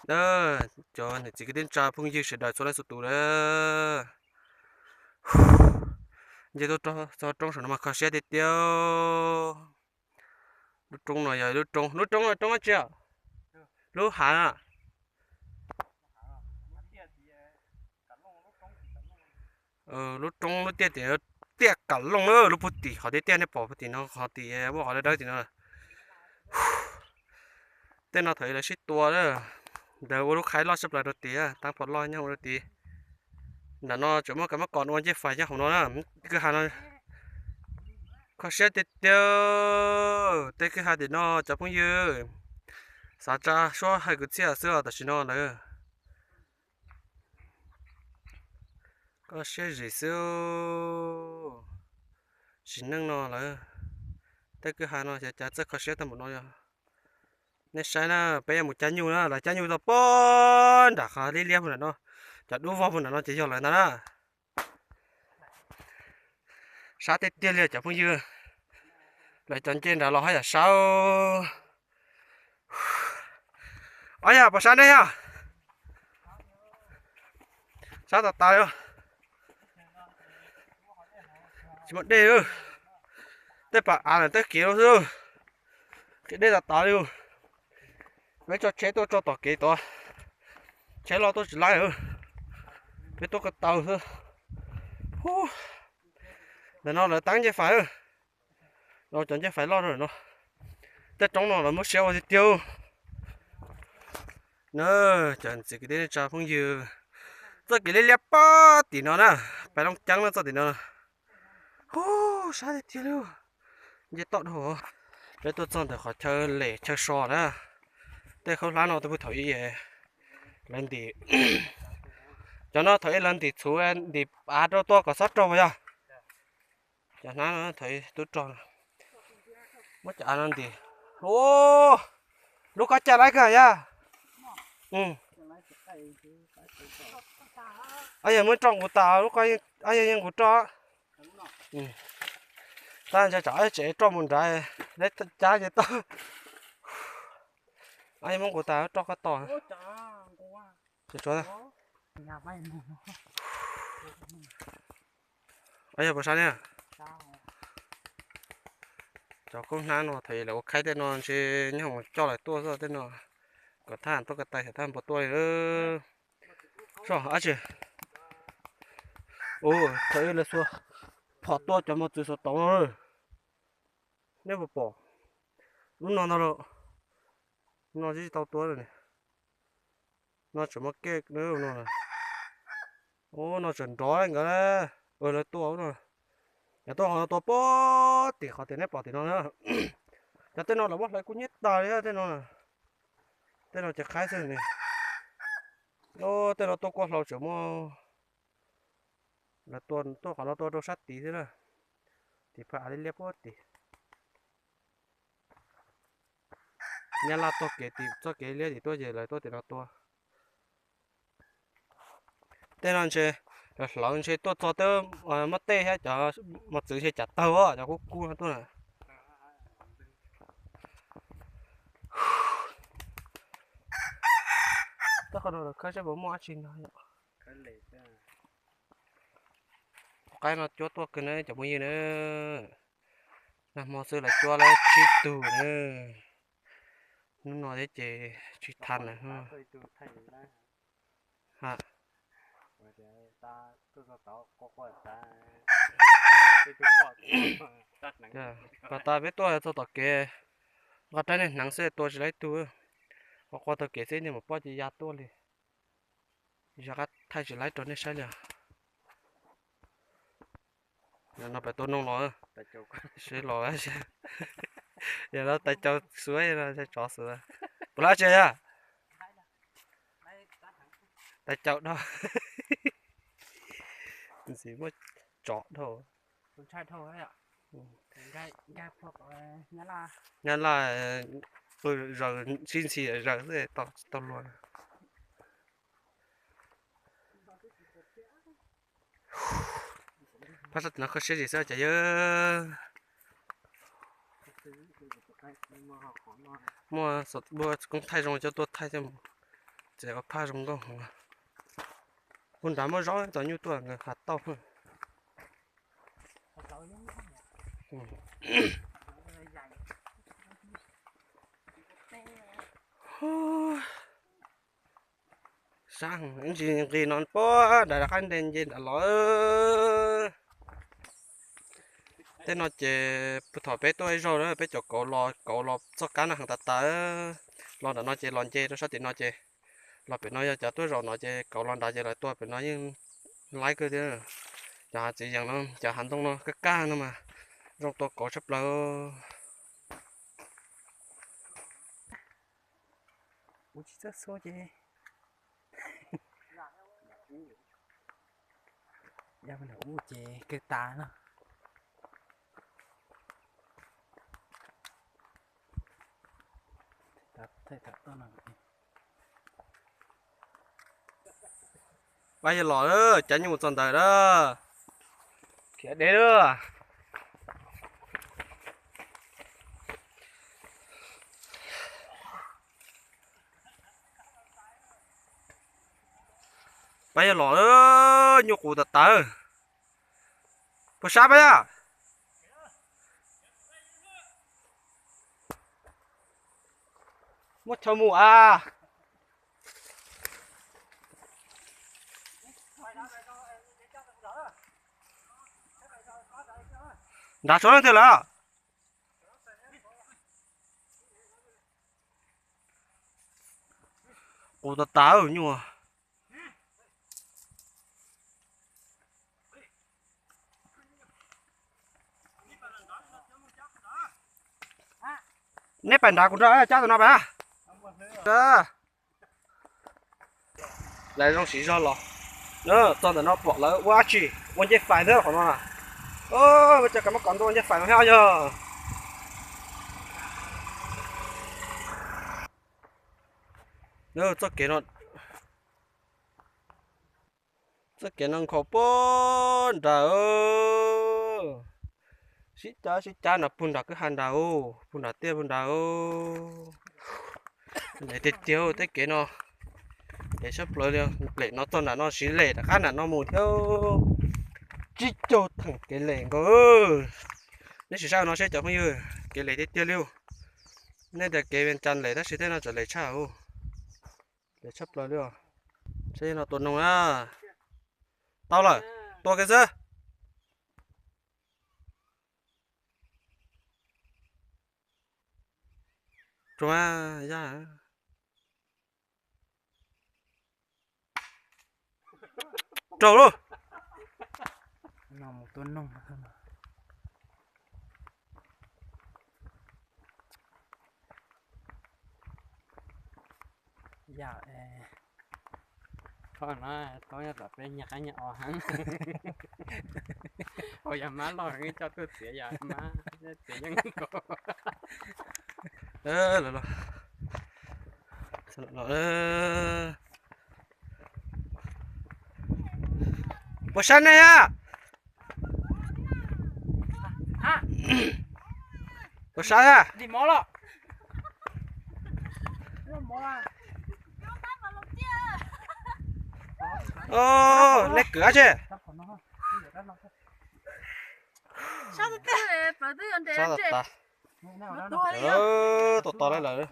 Cov niam txiv kwv tij neej tsa phooj ywg sawv daws txhua leej txhua tus na, nce tuaj txog roob saum no mas kho siab tiag tiag. Lub roob no yog lub roob, lub roob no roob dab tsi? Lub hav na. Lub roob lub tiaj tim, tiaj Kam Looj na, lub puag tim qhov tiaj tiaj nej pom puag tim no, qhov tim muaj qhov dawb dawb tim no. Tej no thaum ub lawv sib tua, ntawd ua lub khaib loj tshaj plaws rau tid, tab phom loj nyob hauv rau tid. Nram no tseem muaj kab mob kos ua ncej fais nyob hauv no na. Kwj ha no kho siab tiag tiag. Tej kwj ha tim no cov phooj ywg, xav tsa suab hais kwv txhiaj xwb os, tam sim no lawm. Kho siab zim xwb. Sim neej no lawm, tej kwj ha no xyov cas txawj kho siab tag npaum no yog. Nej saib na, peb yuav mus cab nyuj na, lawv cab nyuj tau pog nram qhov liab liab puag nram no, cov dub vog puag nram no ces yog lawv ntag na. Sab tiag tiag li cov phooj ywg, lawv cov ncej nrad los haj yam sab. Ob yam puas sab nej yog? Sab tas tas li. Tsis muaj dej, tej pas av ntawm tej kev loj xwb, kev dej tas tas li. Peb tso tsheb tuaj tso tom kev tod, tsheb loj tuaj tsis laib, peb tuaj ko taw xwb. Ntawm no lawv tab ncej fais, cov ncej fais loj no. Tej roob no lawv muab siab ua tiag tiag. Na, cov txiv kwv tij neej tsa phooj ywg, txoj kev liab liab pog tim no na, pais Looj Ceeb na txoj tim no. Hu, sab tiag tiag li. Nce toj dhau. Peb tuaj txog ntawm qhov chaw lem chaw so na, tej khaub hlab no tej puag thaum ub lawv ntim, cov no thaum ub lawv ntim txhuv ntim av rau tuaj kom txhob raug puas yog? Cov hnab no thaum ub tub rog, muab cov av no ntim. Lub koj caj laib kawg yog? Yog muab roj nqus tas, yog yeej nqus roj. Tab ntshe tsam tseem roj mus nrad, cab ces tau. Yog muab nqus tas roj koj tos. Yog puas sab ne? Cov khaub hnab no thaum ub lawv ua khaib tej no ntshe nyob hoom coj lawv tuaj xwb tej no, kom thaj tuaj ko taw xyov thaj puas tuaj li. Soj ab tsi, thaum ub lawv xuas phom tua cov mos txwv xuas toov no. Nej puas pom? Lub no ntag lauj. No tsis tau tua lawm. No tseem muaj kej no. Ub, no tseem nrov nkawd. Lawv tua ub no. Yog tuaj qhov no tua puag tim qhov tias nej pom tim no na. Cov tej no los muab hlawv kub hnyiab tas li tej no. Tej no ces qhaib xwb ne. Tej no tuaj kuaj hlau tseem muaj. Lawv tuaj qhov no tua rau sab tid xwb na. Tim phaj av liab liab puag tim. Nyab Laj tuaj kev tim txoj kev liab tim tuaj ces lawv tuaj tim no tua. Tej no ntshe lawv hlawv ntshe tuaj txog twb muab tej thiab cov mos txwv ntshe cas tawg cov kub kub no tuaj na. Tej qhov no lawv khawb saib puas muaj dab tsi no yom. Qaib no cuab tuaj kawg na cov phooj ywg na. Nag hmo xwb lawv cuab lawm tsib tug na. Hnub no thiab ces tsis tau lawm. Pas tas peb tuaj txog tom kev, nqa rab niag hneev xwb tua tsis laib tug. Qua qua tau kev xwb niag maum poj ces ya tuaj li. Yog qab thaij tsis laib rau nej saib li os. No pem tua noog los, seb los, yog no tais caus xuav, tsov xuav. Puas lab tsi yog? Tais caus dhau. Ntxim muaj tsov dhau. Nyab Laj, zaws sib ntxhi zaws xwb tau luag. Pab sab tim no kho siab zim xwb cov yawg. Muaj xov, muaj koob thaij zoo coj tuaj thaij coj mus. Txiav ua phaj zoo nkauj. Puag nrad muaj zaub tau nyuj tuaj nkawd has tauj. Sab ntsis nqis no puag nram qab nte nce nram los. Tej no ces puag thaum peb tuaj ib zaug na peb cov kauv los kauv los txoj kab no heev tas tas. Los nram no ces los nce rau sab tim no ces los pem no yog cov tuaj zaum no ces kauv los nrad ces lawv tua pem no yeej laib kawg thiab. Cov hav txiv yees no cov hav ntoo no kaj kaj no mas zoo tua kauv tshaj plaws. Kuv tsis txawj xub ces ya nram ub ces kawg tas no. Pab yawg los, cav nyuj txog ntawd lawm. Khiav deb lawm. Pab yawg los, nyuj qus tas tas. Puas sab pab yawg? Muab chaw mus a. Nrad tso leej twg lawm? Qus tas tas nyuj. Neb pais nrad kuv nrog cab tus no pais. Lawv zoo siv zog los. Txog ntawm no pom lawv ua dab tsi, ua ncej fais ntawd qhov no. Ua cas kav muab kom ntua ua ncej fais no thiab yog. Txoj kev no, txoj kev no nkhaus puag nrad. Sib cab sib cab no puag nrad kwj ha nrad, puag nrad tiaj puag nrad. Lem tiag tiag tej kev no. Lem tshaj plaws li. Lem no txog nram no siv lem rov qab nram no mus thiab. Tsib caug theem kev lem nkaus. Neb sim saib no seb cov phooj ywg, kev lem tiag tiag li. Nej tias kev Vias Cas lem tab sis tej no tseem lem tshaj. Lem tshaj plaws li os. Saib no tua noog na. Tau lawm, tua kiag xwb. Tsuag ya. Raug lauj. Yam, thaum no thaum nyob tom peb nyias qab nyias os heev. Ua yog mab loj heev coj tuaj txiav yog mab txiav yeej nkaus. Puas sab nej a? Puas sab a? Nej kwv dab tsi? Sab tas tas. Tua tos lawm.